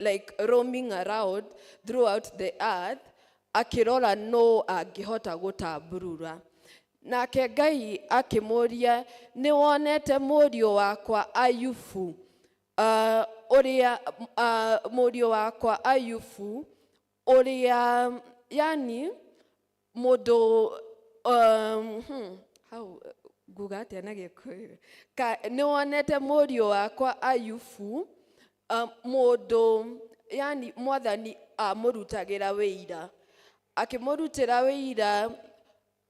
like roaming around throughout the earth akĩrora no angĩhota gũtamburura. Nake Ngai akĩmũria, "Nĩ wonete mũriũ wakwa Ayubu, ũrĩa mũriũ wakwa Ayubu ũrĩa yani mũndũ hau nguga atĩa na Gĩkũyũ? Nĩ wonete mũriũ wakwa Ayubu, mũndũ yani Mwathani amũrutagĩra wĩira, akĩmũrutĩra wĩira,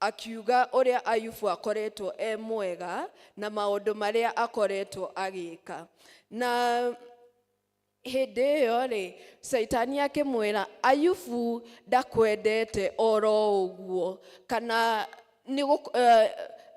akiuga ũrĩa Ayubu akoretwo e mwega na maũndũ marĩa akoretwo agĩka?" Na hĩndĩ ĩyo rĩ, Caitani akĩmwĩra, "Ayubu ndakwendete oro ũguo, kana nĩ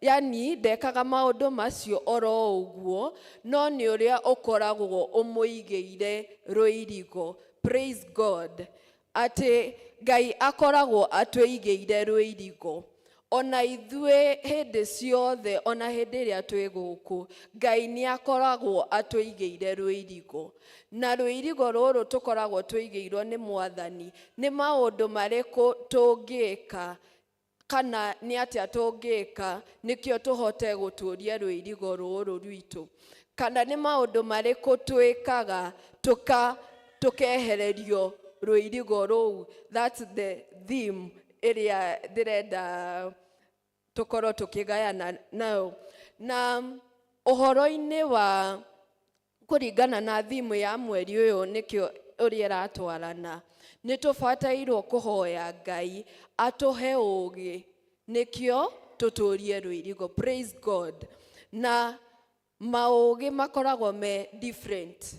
yani ndekaga maũndũ macio oro ũguo, no nĩ ũrĩa ũkoragwo ũmũigĩire rũirigo." Praise God, atĩ Ngai akoragwo atwĩigĩire rũirigo ona ithuĩ hĩndĩ ciothe. Ona hĩndĩ ĩrĩa twĩ gũkũ, Ngai nĩ akoragwo atũigĩire rũirigo, na rũirigo rũrũ tũkoragwo tũigĩirwo nĩ Mwathani nĩ maũndũ marĩkũ tũngĩka kana nĩ atĩa tũngĩka nĩkĩo tũhote gũtũria rũirigo rũrũ rwitũ, kana nĩ maũndũ marĩkũ twĩkaga tũkehererio rũirigo rũu. That's the theme ĩrĩa ndĩrenda tũkorwo tũkĩgayana nayo. Na ũhoro-inĩ wa kũringana na theme ya mweri ũyũ, nĩkĩo ũrĩa ĩratwarana, nĩ tũbatairwo kũhoya Ngai atũhe ũgĩ nĩkĩo tũtũrie rũirigo. Praise God. Na maũgĩ makoragwo me different,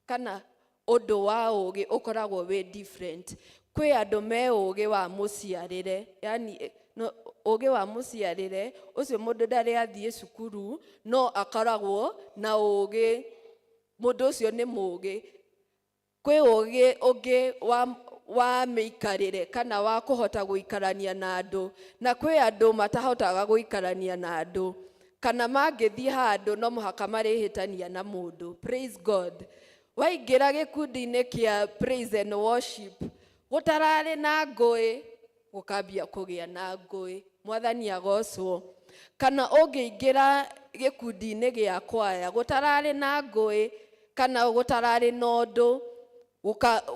kana ũndũ wa ũgĩ ũkoragwo wĩ different. Kwĩ andũ me ũgĩ wa mũciarĩre, yani no, ũgĩ wa mũciarĩre ũcio mũndũ ndarĩ athiĩ cukuru no akoragwo na ũgĩ, mũndũ ũcio nĩ mũgĩ. Kwĩ ũgĩ ũngĩ wa mĩikarĩre kana wa kũhota gũikarania na andũ, na kwĩ andũ matahotaga gũikarania na andũ, kana mangĩthiĩ handũ no mũhaka marĩhĩtania na mũndũ. Praise God. Waingĩra gĩkundi-inĩ kĩa praise and worship, gũtararĩ na ngũĩ gũkambia kũgĩa na ngũĩ. Mwathani agocwo. Kana ũngĩingĩra gĩkundi-inĩ gĩa kwaya, gũtararĩ na ngũĩ kana gũtararĩ na ũndũ,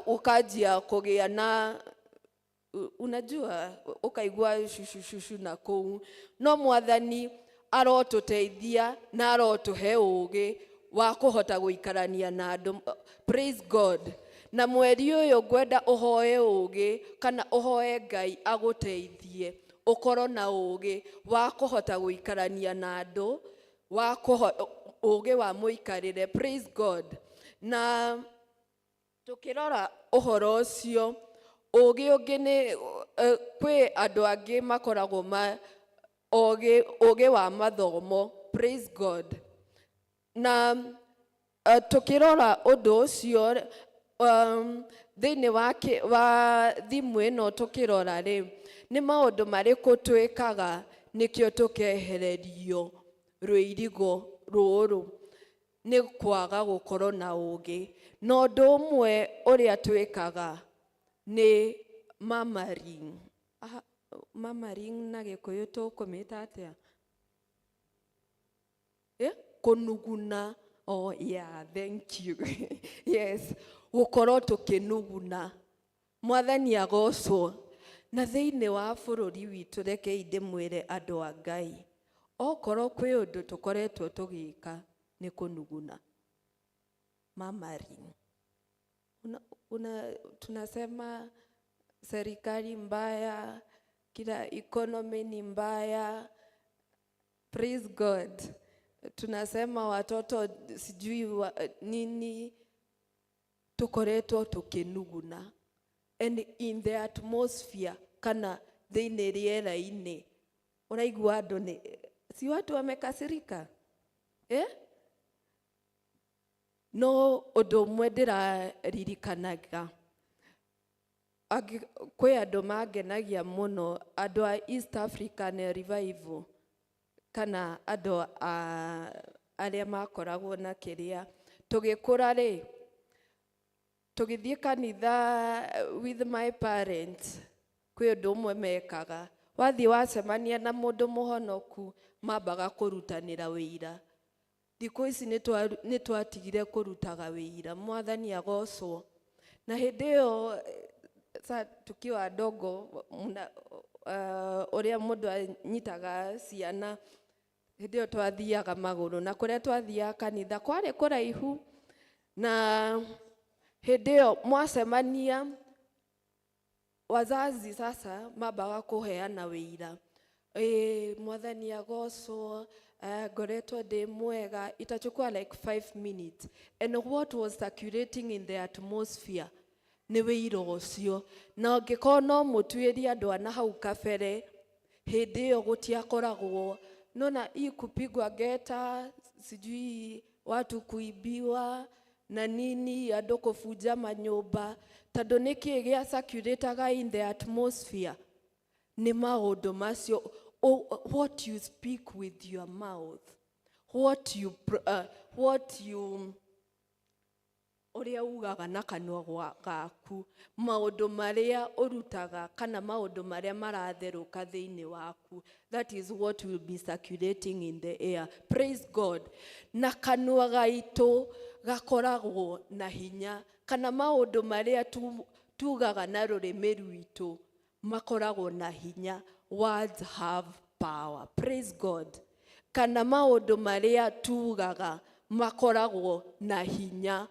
ũkanjia kũgĩa na unajua ũkaigua cucucucu na kũu. No Mwathani arotũteithia na arotũhe ũgĩ wa kũhota gũikarania na andũ. Praise God. Na mweri ũyũ ngwenda ũhoe ũgĩ kana ũhoe Ngai agũteithie ũkorwo na ũgĩ wa kũhota gũikarania na andũ, wa ũgĩ wa mũikarĩre. Praise God. Na tukĩrora ũhoro ũcio, ũgĩ ũngĩ nĩ kwĩ andũ angĩ makoragwo ma ũgĩ, ũgĩ wa mathomo. Praise God. Na tukĩrora ũndũ ũcio thĩinĩ wa thimũ ĩno, tũkĩrora rĩ, nĩ maũndũ marĩkũ twĩkaga nĩkĩo tũkehererio rũirigo rũrũ? Nĩ kwaga gũkorwo na ũgĩ. Na ũndũ ũmwe ũrĩa twĩkaga nĩ murmuring. Aha, murmuring na Gĩkũyũ tũkũmĩta atĩa? Eh? Kũnuguna. Oh yeah, thank you. Yes, gũkorwo tũkĩnuguna. Mwathani agocwo. Na thĩinĩ wa bũrũri witũ, rekei ndĩmwĩre, andũ a Ngai, okorwo kwĩ ũndũ tũkoretwo tũgĩka nĩ kũnuguna, murmuring. Tunasema serikali mbaya, kila economy ni mbaya. Praise God. Tunasema watoto sijui nini, tukoretwo tukinuguna. And in the atmosphere kana thĩinĩ rĩera-inĩ, ũraigua andũ nĩ si watu wamekasirika, eh? No ũndũ ũmwe ndĩraririkanaga, kwĩ andũ mangenagia mũno, andũ a East African Revival kana andũ a arĩa makoragwo na kĩrĩa tũgĩkũra rĩ. Tũgĩthiĩ kanitha with my parents, kwĩ ũndũ ũmwe mekaga. Wathiĩ wacemania na mũndũ mũhonoku, mambaga kũrutanĩra wĩira. Thikũ ici nĩ twatigire kũrutaga wĩira. Mwathani agocwo. Na hĩndĩ ĩyo sa tukiwa adogo ũrĩa mũndũ anyitaga ciana, hĩndĩ ĩyo twathiaga magũrũ, na kũrĩa twathiaga kanitha kwarĩ kũraihu. Na hĩndĩ ĩyo mwacemania wazazi sasa mambaga kũheana wĩira. Ĩĩ, Mwathani agocwo, ngoretwo ndĩ mwega. Itachukua like 5 minutes, and what was circulating in the atmosphere nĩ wĩira ũcio. Na ũngĩkorwo no mũtuĩrie andũ ana hau kabere, hĩndĩ ĩyo gũtiakoragwo nona hii kupigwa ngeta, sijui watu kuibiwa na nini, andũ kũbunja manyũmba, tondũ nĩkĩ gĩa circulataga in the atmosphere nĩ maũndũ macio. What you speak with your mouth, what you ũrĩa ugaga na kanua gaku, maũndũ marĩa ũrutaga kana maũndũ marĩa maratherũka thĩinĩ waku, that is what will be circulating in the air. Praise God. Na kanua gaitũ gakoragwo na hinya, kana maũndũ marĩa tugaga na rũrĩmĩ rwitũ makoragwo na hinya. Words have power. Praise God. Kana maũndũ marĩa tugaga makoragwo na hinya.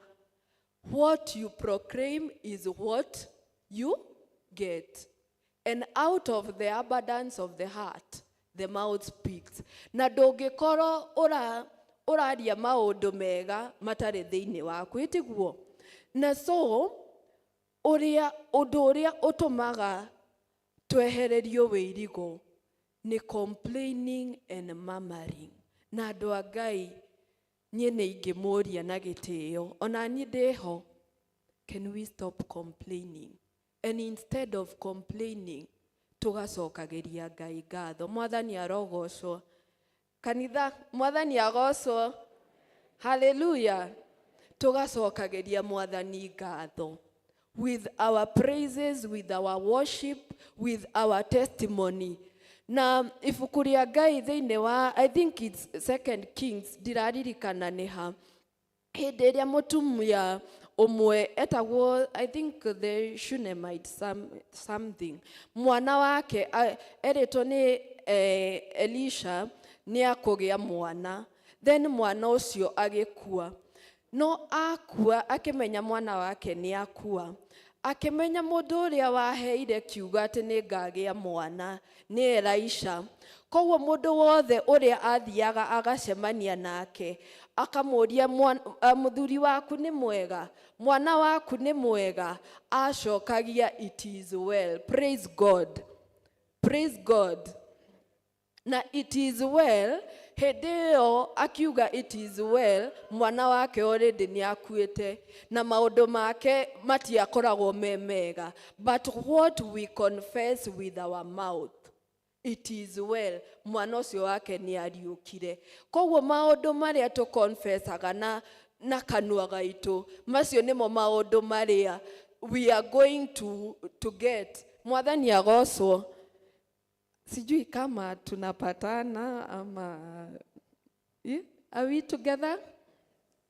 What you proclaim is what you get. And out of the abundance of the heart, the mouth speaks. Na ndũngĩkorwo ũraria maũndũ mega matarĩ thĩinĩ waku, ĩtiguo? Na so ũrĩa ũndũ ũrĩa ũtũmaga twehererio wĩirigo nĩ complaining and murmuring. Na andũ a Ngai, niĩ nĩ ingĩmũria na gĩtĩo, ona niĩ ndĩho, can we stop complaining, and instead of complaining tũgacokagĩria Ngai ngatho? Mwathani arogocwo. Kanitha, Mwathani agocwo. Haleluya. Tũgacokagĩria Mwathani ngatho with our praises, with our worship, with our testimony. Na ibuku rĩa Ngai thĩinĩ wa, I think it's Second Kings, ndiraririkana nĩ ha, hĩndĩ ĩrĩa mũtumia ũmwe etagwo, I think the Shunammite something, mwana wake erĩtwo nĩ Elisha nĩ akũgĩa mwana, then mwana ũcio agĩkua. No akua, akĩmenya mwana wake nĩ akua, akĩmenya mũndũ ũrĩa waheire kiugo atĩ nĩ ngagĩa mwana nĩ Elisha. Koguo mũndũ wothe ũrĩa athiaga agacemania nake akamũria, "Mũthuri waku nĩ mwega? Mwana waku nĩ mwega?" Acokagia, "It is well." Praise God. Praise God. Na "it is well", hĩndĩ ĩyo akiuga "it is well", mwana wake already nĩ akuĩte na maũndũ make matiakoragwo me mega. But what we confess with our mouth, "It is well", mwana ũcio wake nĩ ariũkire. Koguo maũndũ marĩa tũconfessaga na kanua gaitũ, macio nĩmo maũndũ marĩa we are going to get. Mwathani agocwo. Sijui kama tunapatana ama, eh? Are we together,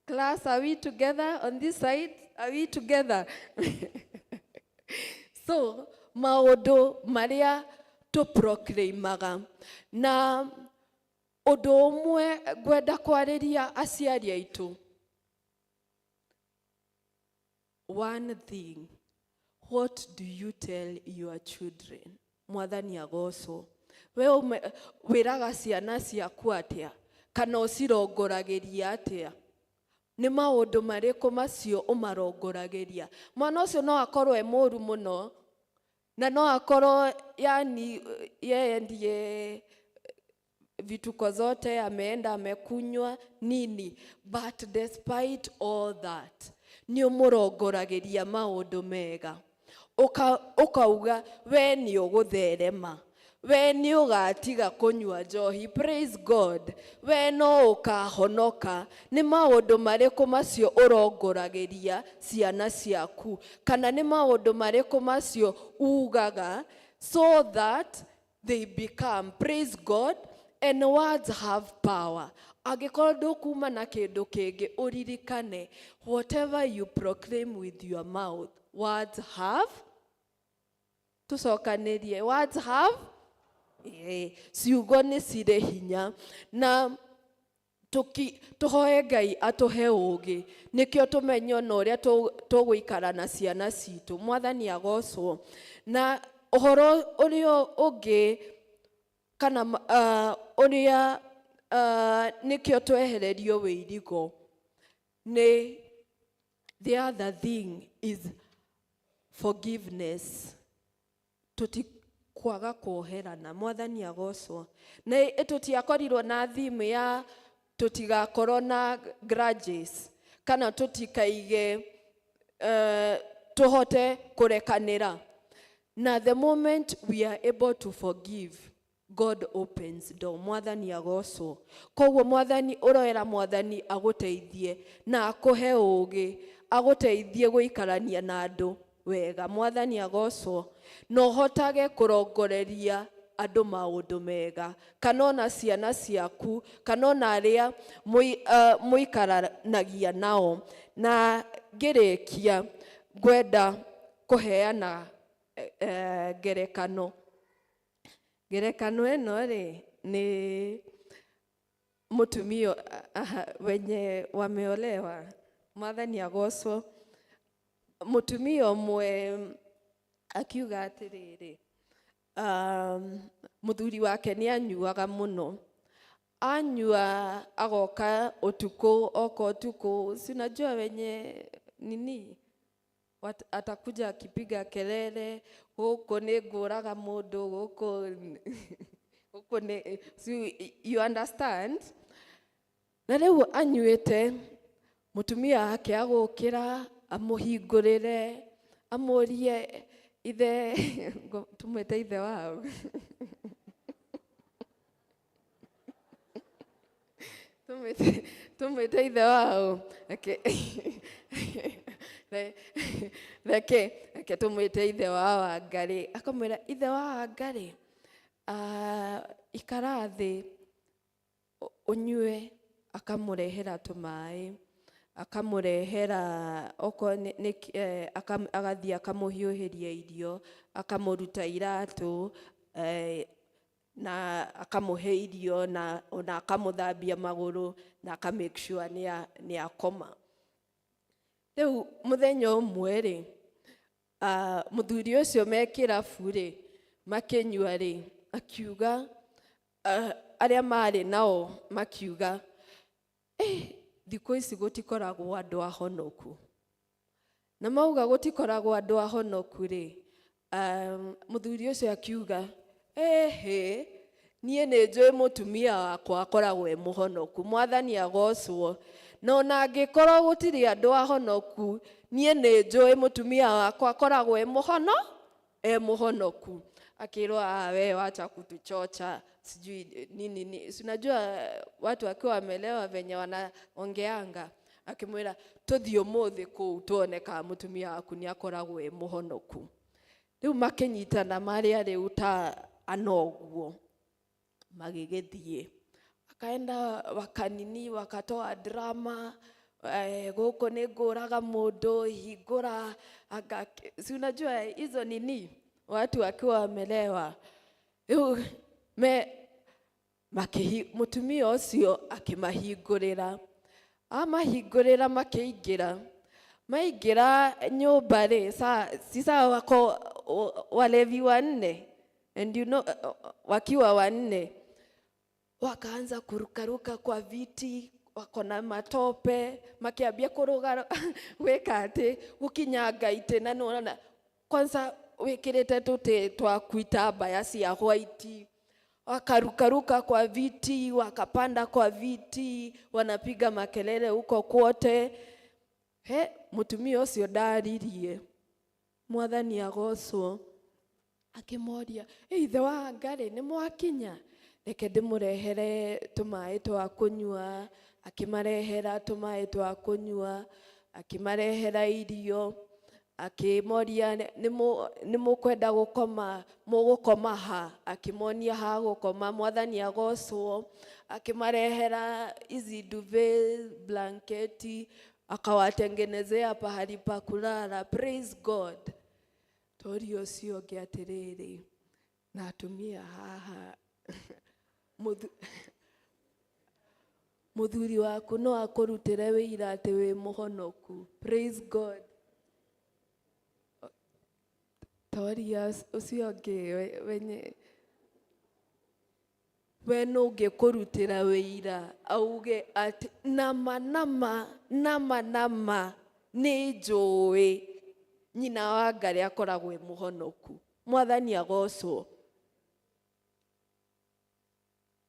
class? Are we together on this side? Are we together? So maũndũ marĩa tũproclaimaga. Na ũndũ ũmwe ngwenda kwarĩria aciari aitũ, one thing: what do you tell your children? Mwathani agocwo. We wĩraga ciana ciaku atĩa, kana ũcirongoragĩria atĩa? Nĩ maũndũ marĩkũ macio ũmarongoragĩria? Mwana ũcio no akorwo e mũru mũno, na no akorwo yani yeye ndiye vituko zote, ameenda amekunywa nini, but despite all that, nĩ ũmũrongoragĩria maũndũ mega, ũkauga we nĩ ũgũtherema. We nĩ ũgatiga kũnyua njohi. Praise God. We no ũkahonoka. Nĩ maũndũ marĩkũ macio ũrongoragĩria ciana ciaku? Kana nĩ maũndũ marĩkũ macio ugaga so that they become? Praise God. And words have power. Angĩkorwo ndũkuma na kĩndũ kĩngĩ, ũririkane, whatever you proclaim with your mouth, words have, tũcokanĩrie, words have, ciugo nĩ cirĩ hinya. Na tũhoe Ngai atũhe ũũgĩ, nĩkĩo tũmenye ona ũrĩa tũgũikara na ciana citũ. Mwathani agocwo. Na ũhoro ũrĩa ũngĩ kana ũrĩa nĩkĩo twehererio wĩirigo nĩ, the other thing is forgiveness. Tũtikwaga kuoherana. Mwathani agocwo. Na tũtiakorirwo na theme ya tũtigakorwo na grudges, kana tũtikaige, tũhote kũrekanĩra. Na the moment we are able to forgive, God opens door. Mwathani agocwo. Koguo Mwathani, ũroera Mwathani agũteithie na akũhe ũũgĩ, agũteithie gũikarania na andũ wega. Mwathani agocwo. Na ũhotage kũrongoreria andũ maũndũ mega, kana ona ciana ciaku, kana ona arĩa mũikaranagia nao. Na ngĩrĩkia, ngwenda kũheana ngerekano. Ngerekano ĩno rĩ, nĩ mũtumia, aha, wenye wameolewa. Mwathani agocwo. Mũtumia ũmwe akiuga atĩrĩrĩ, mũthuri wake nĩ anyuaga mũno. Anyua agoka ũtukũ, oka ũtukũ, si unajua wenye nini, atakuja akipiga kelele, gũkũ nĩ ngũraga mũndũ, gũkũ gũkũ nĩ, si you understand? Na rĩu anyuĩte, mũtumia wake agũkĩra amũhingũrĩre, amũrie, ithe, tũmwĩte ithe wao, tũmwĩte ithe wao, reke reke tũmwĩte ithe wa Wangarĩ. Akamwĩra, ithe wa Wangarĩ, ikara thĩ ũnyue. Akamũrehera tũmaĩ, akamũrehera okorwo nĩ agathiĩ akamũhiũhĩria irio, akamũruta iratũ, na akamũhe irio, na ona akamũthambia magũrũ, na aka make sure nĩ akoma. Rĩu mũthenya ũmwe rĩ, mũthuri ũcio me kĩrabu rĩ, makĩnyua rĩ, akiuga, arĩa marĩ nao makiuga, thikũ ici gũtikoragwo andũ ahonoku. Na mauga gũtikoragwo andũ ahonoku rĩ, mũthuri ũcio akiuga, ĩhĩ, niĩ nĩ njũĩ mũtumia wakwa akoragwo e mũhonoku. Mwathani agocwo. Na ona angĩkorwo gũtirĩ andũ ahonoku, niĩ nĩ njũĩ mũtumia wakwa akoragwo e mũhono e mũhonoku. Akĩrwo, ah, we wacha kutuchocha, sijui nini nini. Si unajua watu wakiwa wamelewa venye wanaongeanga. Akĩmwĩra, tũthiĩ ũmũthĩ kũu tuone kana mũtumia waku nĩ akoragwo e mũhonoku. Rĩu makĩnyitana marĩa rĩu ta anoguo, magĩgĩthiĩ, akaenda wakanini, wakatoa drama, gũkũ nĩ ngũraga mũndũ, hingũra anga, si unajua hizo nini, watu wakiwa wamelewa. Rĩu me makĩhi, mũtumia ũcio akĩmahingũrĩra, amahingũrĩra, makĩingĩra. Maingĩra nyũmba rĩ, si saa wako walevi wanne, and you know, wakiwa wanne wakaanza kurukaruka kwa viti, wako na matope, makiambia kũrũga, gwĩka atĩ gũkinyanga itĩ, na nĩwona kwanza wĩkĩrĩte tũtĩ twaku itambaya cia white. Wakarukaruka kwa viti, wakapanda kwa viti, wanapiga makelele huko kwote. He, mũtumia ũcio ndaririe. Mwathani agocwo. Akĩmoria, "Ĩ, ithe wa Ngarĩ nĩ mwakinya, reke ndĩmũrehere tũmaĩ twa kũnyua." Akĩmarehera tũmaĩ twa kũnyua, akĩmarehera irio, akĩmoria, "Nĩ mũkwenda gũkoma, mũgũkoma ha?" Akĩmonia ha gũkoma. Mwathani agocwo. Akĩmarehera hizi duvet, blanketi, akawatengenezea pahali pa kulala. Praise God. Toria ũcio ũngĩ atĩrĩrĩ, na atumia haha, mũthuri waku no akũrutĩre wĩira atĩ wĩ mũhonoku? Praise God. Toria ũcio ũngĩ, wenye we nũ ũngĩkũrutĩra wĩira auge atĩ nama nama nama nama nĩ njũĩ nyina wa Ngarĩ akoragwo e mũhonoku? Mwathani agocwo.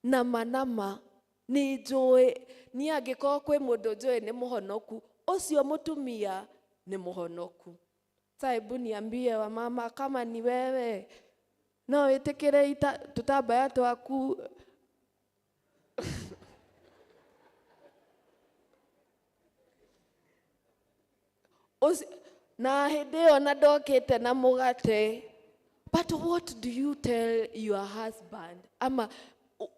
Nama nama nĩ njũĩ niĩ, angĩkorwo kwĩ mũndũ njũĩ nĩ mũhonoku, ũcio mũtumia nĩ mũhonoku. Sasa hebu niambie wamama, kama ni wewe, no wĩtĩkĩre tũtambaya twaku na hĩndĩ ĩyo na ndokĩte na mũgate? But what do you tell your husband? Ama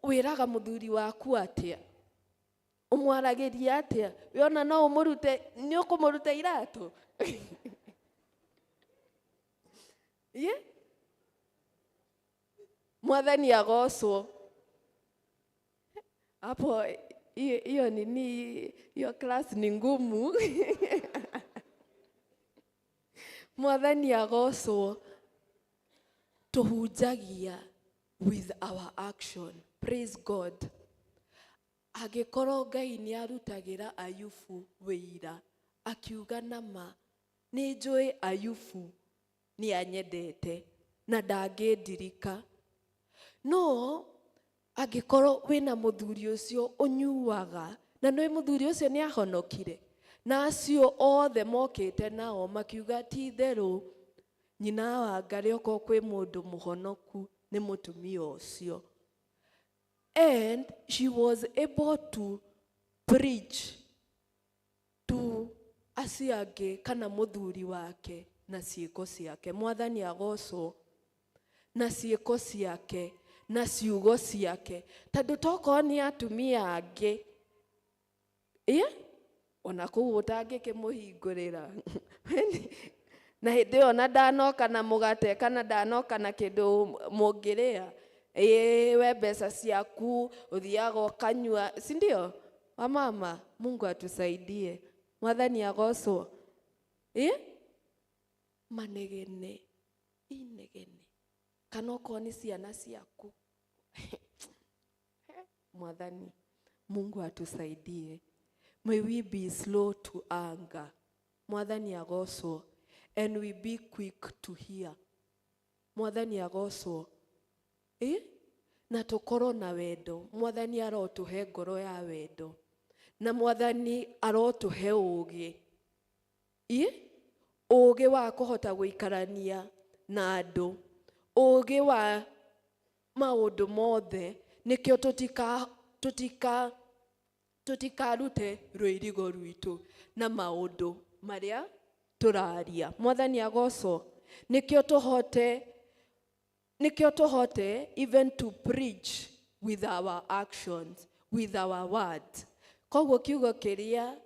wĩraga mũthuri waku atĩa? Ũmwaragĩria atĩa? Wĩona no ũmũrute, nĩ ũkũmũruta iratũ? Ye, Mwathani agocwo. Hapo hiyo nini, hiyo class ni ngumu. Mwathani agocwo. Tũhunjagia with our action. Praise God. Angĩkorwo Ngai nĩ arutagĩra Ayubu wĩira akiuga, "Nama nĩ njũĩ Ayubu nĩ anyendete na ndangĩndirika," no angĩkorwo wĩna mũthuri ũcio ũnyuaga, na nĩ mũthuri ũcio nĩ ahonokire, na acio othe mokĩte nao makiuga, "Ti itherũ nyina wa Ngarĩ, okorwo kwĩ mũndũ mũhonoku nĩ mũtumia ũcio," and she was able to preach to acio angĩ kana mũthuri wake na ciĩko ciake. Mwathani agocwo. Na ciĩko ciake na ciugo ciake, tondũ tokorwo nĩ atumia angĩ ĩ ona kũu ũtangĩkĩmũhingũrĩra, na hĩndĩ ĩyo na ndanoka na mũgate kana ndanoka na kĩndũ mũngĩrĩa, ĩĩ, we mbeca ciaku ũthiaga ũkanyua, si ndio? Wamama, Mungu atusaidie. Mwathani agocwo. Ĩ manegene inegene, kana okorwo nĩ ciana ciaku. Mwathani Mungu atusaidie. May we be slow to anger. Mwathani agocwo. And we be quick to hear. Mwathani agocwo. Ĩ na tũkorwo na wendo. Mwathani arotũhe ngoro ya wendo, na Mwathani arotũhe ũũgĩ, ĩ ũũgĩ wa kũhota gũikarania na andũ, ũũgĩ wa maũndũ mothe, nĩkĩo tũtikarute rũirigo rwitũ na maũndũ marĩa tũraria. Mwathani agocwo. Nĩkĩo tũhote even to preach with our actions, with our words. Koguo kiugo kĩrĩa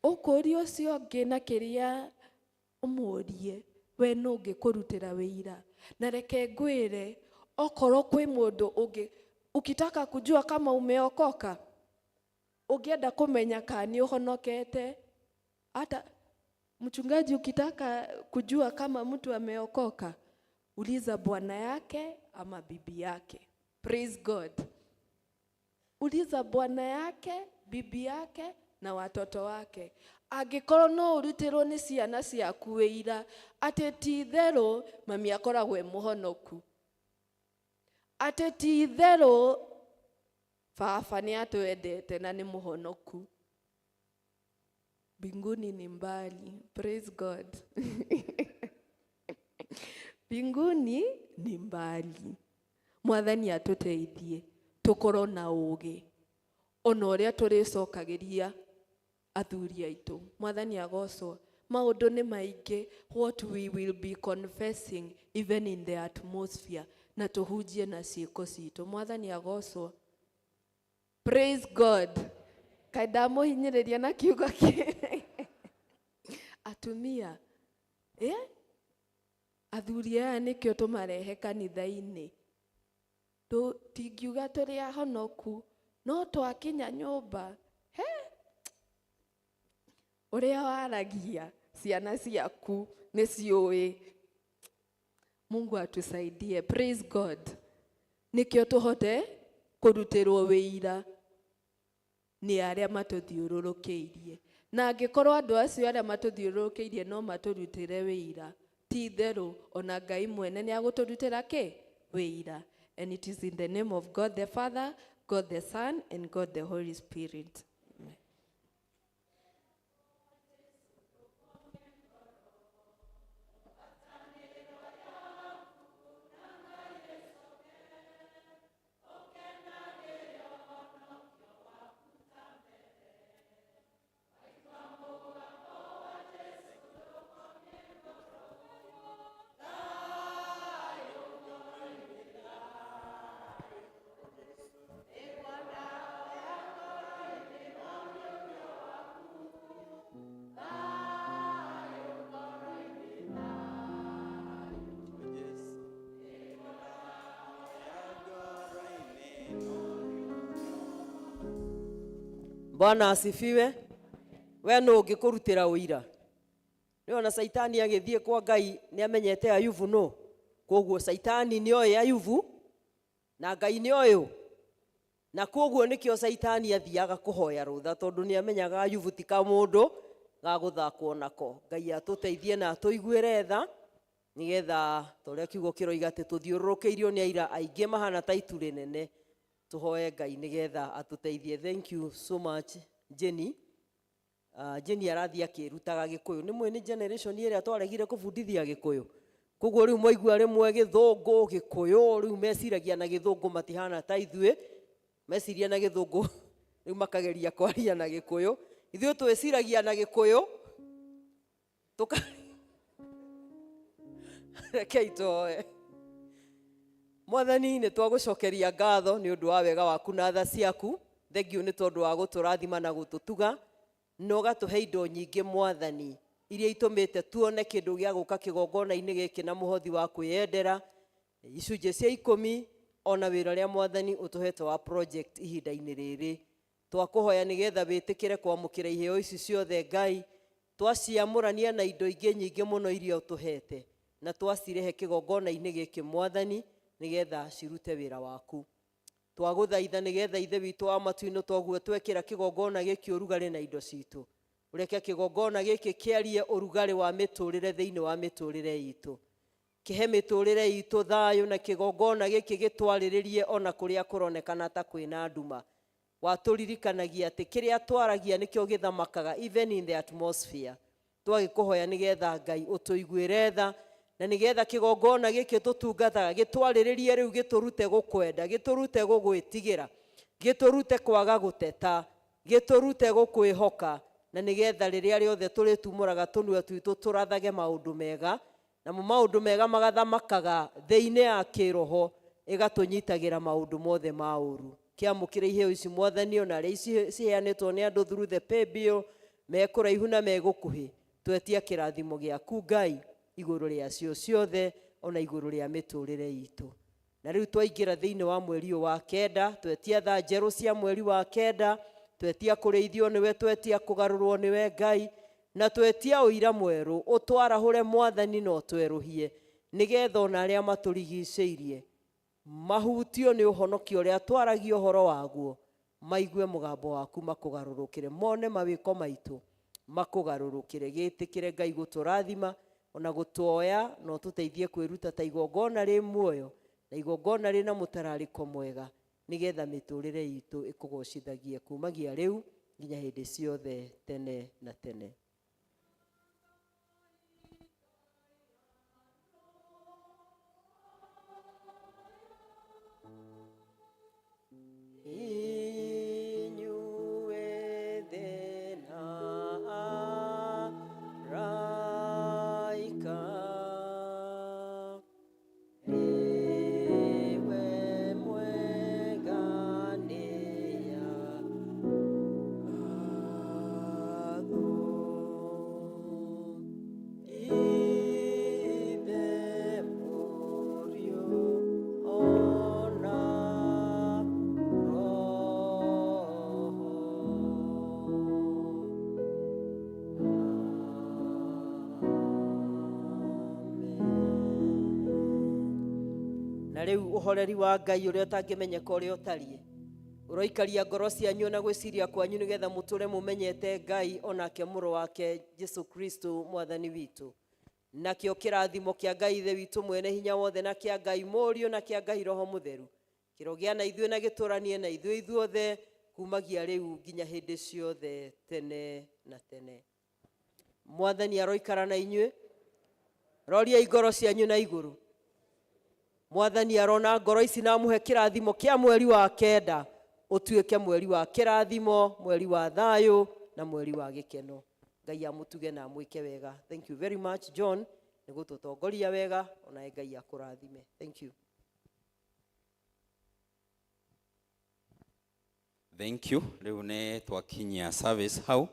ũkũria ũcio ũngĩ na kĩrĩa ũmũrie, we nũ ũngĩkũrutĩra wĩira? Na reke ngwĩre, okorwo kwĩ mũndũ ũngĩ, ukitaka kujua kama umeokoka, ũngĩenda kũmenya kana nĩ ũhonokete, hata mchungaji, ukitaka kujua kama mtu ameokoka, uliza bwana yake ama bibi yake. Praise God. Uliza bwana yake, bibi yake na watoto wake. Angĩkorwo no ũrutĩrwo nĩ ciana ciaku wĩira atĩ ti itherũ mami akoragwo e mũhonoku, atĩ ti itherũ baba nĩ atwendete na nĩ mũhonoku, mbinguni ni mbali. Praise God. Mbinguni ni mbali. Mwathani atũteithie tũkorwo na ũũgĩ ona ũrĩa tũrĩcokagĩria athuri aitũ. Mwathani agocwo. Maũndũ nĩ maingĩ, what we will be confessing even in the atmosphere, na tũhunjie na ciĩko citũ. Mwathani agocwo. Praise God. Kaĩ ndamũhinyĩrĩria na kiugo kĩ atumia, eh? Athuri aya nĩkĩo tũmarehe kanitha-inĩ. Tingiuga tũrĩ ahonoku, no twakinya nyũmba, he ũrĩa waragia ciana ciaku nĩ ciũĩ. Mungu atusaidie. Praise God. Nĩkĩo tũhote kũrutĩrwo wĩira nĩ arĩa matũthiũrũrũkĩirie. Na angĩkorwo andũ acio arĩa matũthiũrũrũkĩirie no matũrutĩre wĩira, ti itherũ ona Ngai mwene nĩ agũtũrutĩra kĩ? Wĩira. And it is in the name of God the Father, God the Son, and God the Holy Spirit. Amen. Bwana asifiwe. We nũ ũngĩkũrutĩra ũira? Nĩ ona Caitani agĩthiĩ kwa Ngai nĩ amenyete Ayubu nũ. Koguo Caitani nĩ oĩ Ayubu na Ngai nĩ oĩ ũ. Na koguo nĩkĩo Caitani athiaga kũhoya rũtha tondũ nĩ amenyaga Ayubu ti kamũndũ ga gũthakwo nako. Ngai atũteithie na atũiguĩre tha nĩgetha ta ũrĩa kiugo kĩroiga atĩ tũthiũrũrũkĩirio nĩ aira aingĩ mahana ta itu rĩnene. Tũhoe Ngai nĩgetha atũteithie. Thank you so much, Jenny. Jenny arathiĩ akĩrutaga Gĩkũyũ. Nĩ mũĩ nĩ generation ĩrĩa twaregire kũbundithia Gĩkũyũ. Koguo rĩu mwaigua rĩmwe Gĩthũngũ, Gĩkũyũ, rĩu meciragia na Gĩthũngũ matihana ta ithuĩ. Meciria na Gĩthũngũ rĩu makageria kwaria na Gĩkũyũ. Ithuĩ twĩciragia na Gĩkũyũ. Tũka Rekei tũhoe. Mwathani, nĩ twagũcokeria ngatho nĩ ũndũ wa wega waku na tha ciaku. Thengiũ nĩ tondũ wa gũtũrathima na gũtũtuga na ũgatũhe indo nyingĩ Mwathani iria itũmĩte tuone kĩndũ gĩa gũka kĩgongona-inĩ gĩkĩ na mũhothi wa kwĩyendera icunjĩ cia ikũmi ona wĩra ũrĩa Mwathani ũtũhete wa project ihinda-inĩ rĩrĩ. Twakũhoya nĩgetha wĩtĩkĩre kwamũkĩra iheo ici ciothe Ngai, twaciamũrania na indo ingĩ nyingĩ mũno iria ũtũhete na twacirehe kĩgongona-inĩ gĩkĩ Mwathani nĩgetha cirute wĩra waku. Twagũthaitha nĩgetha Ithe witũ wa matu-inĩ toguo twekĩra kĩgongona gĩkĩ ũrugarĩ na indo citũ. Ũreke kĩgongona gĩkĩ kĩarie ũrugarĩ wa mĩtũrĩre thĩinĩ wa mĩtũrĩre itũ. Kĩhe mĩtũrĩre itũ thayũ na kĩgongona gĩkĩ gĩtwarĩrĩrie ona kũrĩa kũronekana ta kwĩna nduma. Watũririkanagia atĩ kĩrĩa twaragia nĩkĩo gĩthamakaga even in the atmosphere. Twagĩkũhoya nĩgetha Ngai ũtũiguĩre tha na nĩgetha kĩgongona gĩkĩ tũtungataga gĩtwarĩrĩrie rĩu gĩtũrute gũkwenda, gĩtũrute gũgwĩtigĩra, gĩtũrute kwaga gũteta, gĩtũrute gũkwĩhoka, na nĩgetha rĩrĩa rĩothe tũrĩtumũraga tũnua twitũ tũrathage maũndũ mega, namo maũndũ mega magathamakaga thĩ-inĩ ya kĩroho ĩgatũnyitagĩra maũndũ mothe ma ũru. Kĩamũkĩre iheo ici Mwathani ona arĩa ciheanĩtwo nĩ andũ through the pay bill me kũraihu na me gũkuhĩ. Twetia kĩrathimo gĩaku Ngai igũrũ rĩacio ciothe ona igũrũ rĩa mĩtũrĩre itũ. Na rĩu twaingĩra thĩinĩ wa mweri ũyũ wa kenda, twetia thaa njerũ cia mweri wa kenda, twetia kũrĩithio nĩwe, twetia kũgarũrwo nĩwe Ngai, na twetia ũira mwerũ ũtwarahũre Mwathani na ũtwerũhie nĩgetha ona arĩa matũrigicĩirie mahutio nĩ ũhonokio ũrĩa twaragia ũhoro waguo, maigue mũgambo waku makũgarũrũkĩre, mone mawĩko maitũ makũgarũrũkĩre. Gĩtĩkĩre Ngai gũtũrathima ona gũtuoya na ũtũteithie kwĩruta ta igongona rĩ muoyo na igongona rĩna mũtararĩko mwega nĩgetha mĩtũrĩre itũ ĩkũgocithagie kumagia rĩu nginya hĩndĩ ciothe tene na tene. Rĩu ũhoreri wa Ngai ũrĩa ũtangĩmenyeka ũrĩa ũtariĩ ũroikaria ngoro cianyu na gwĩciria kwanyu, nĩgetha mũtũre mũmenyete Ngai onake mũrũ wake Jesu Kristo Mwathani witũ. Nakĩo kĩrathimo kĩa Ngai Ithe witũ mwene hinya wothe, na kĩa Ngai Mũriũ, na kĩa Ngai Roho Mũtheru kĩrogĩa na ithuĩ na gĩtũranie na ithuĩ ithuothe kumagia rĩu nginya hĩndĩ ciothe tene na tene. Mwathani aroikara na inyuĩ. Roriai ngoro cianyu na igũrũ. Mwathani arona ngoro ici na amũhe kĩrathimo kĩa mweri wa kenda ũtuĩke mweri wa kĩrathimo, mweri wa thayũ na mweri wa gĩkeno. Ngai amũtuge na amwĩke wega. Thank you very much, John, nĩ gũtũtongoria wega. Onawe Ngai akũrathime. Thank you. Thank you. Rĩu nĩ twakinyia service hau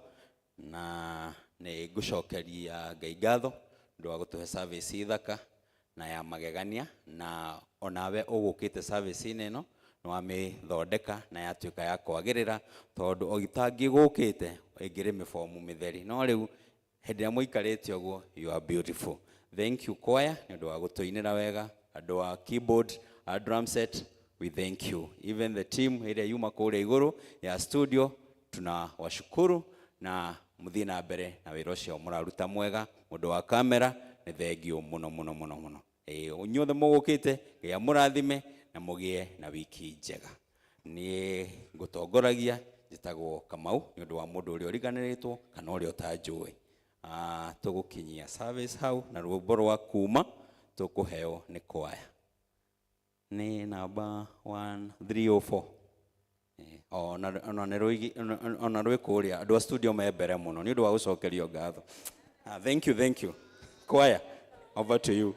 na nĩ ngũcokeria Ngai ngatho nĩ ũndũ wa gũtũhe service thaka na ya magegania, na onawe ũgũkĩte service-inĩ ĩno nĩ wamĩthondeka na yatuĩka ya kwagĩrĩra, tondũ o itangĩgũkĩte ĩngĩrĩ mĩbomu mĩtheri, no rĩu hĩndĩ ĩrĩa mũikarĩte ũguo, you are beautiful. Thank you, choir, nĩ ũndũ wa gũtũinĩra wega. Andũ a keyboard, a drum set, we thank you. Even the team ĩrĩa yuma kũrĩa igũrũ ya studio, tunawashukuru na mũthiĩ na mbere na wĩra ũcio mũraruta mwega. Mũndũ wa kamera, nĩ thengio mũno mũno mũno mũno. Ĩĩ, inyuothe mũgũkĩte, Ngai amũrathime na mũgĩe na wiki njega. Niĩ ngũtongoragia njĩtagwo Kamau, nĩ ũndũ wa mũndũ ũrĩa ũriganĩrĩtwo kana ũrĩa ũtanjũĩ. Tũgũkinyia service hau na rwĩmbo rwa kuma tũkũheo nĩ kwaya nĩ namba 1304. Ona nĩ ona rwĩ kũrĩa andũ a studio me mbere mũno nĩ ũndũ wa gũcokerio ngatho. Thank you, thank you. Choir, over to you.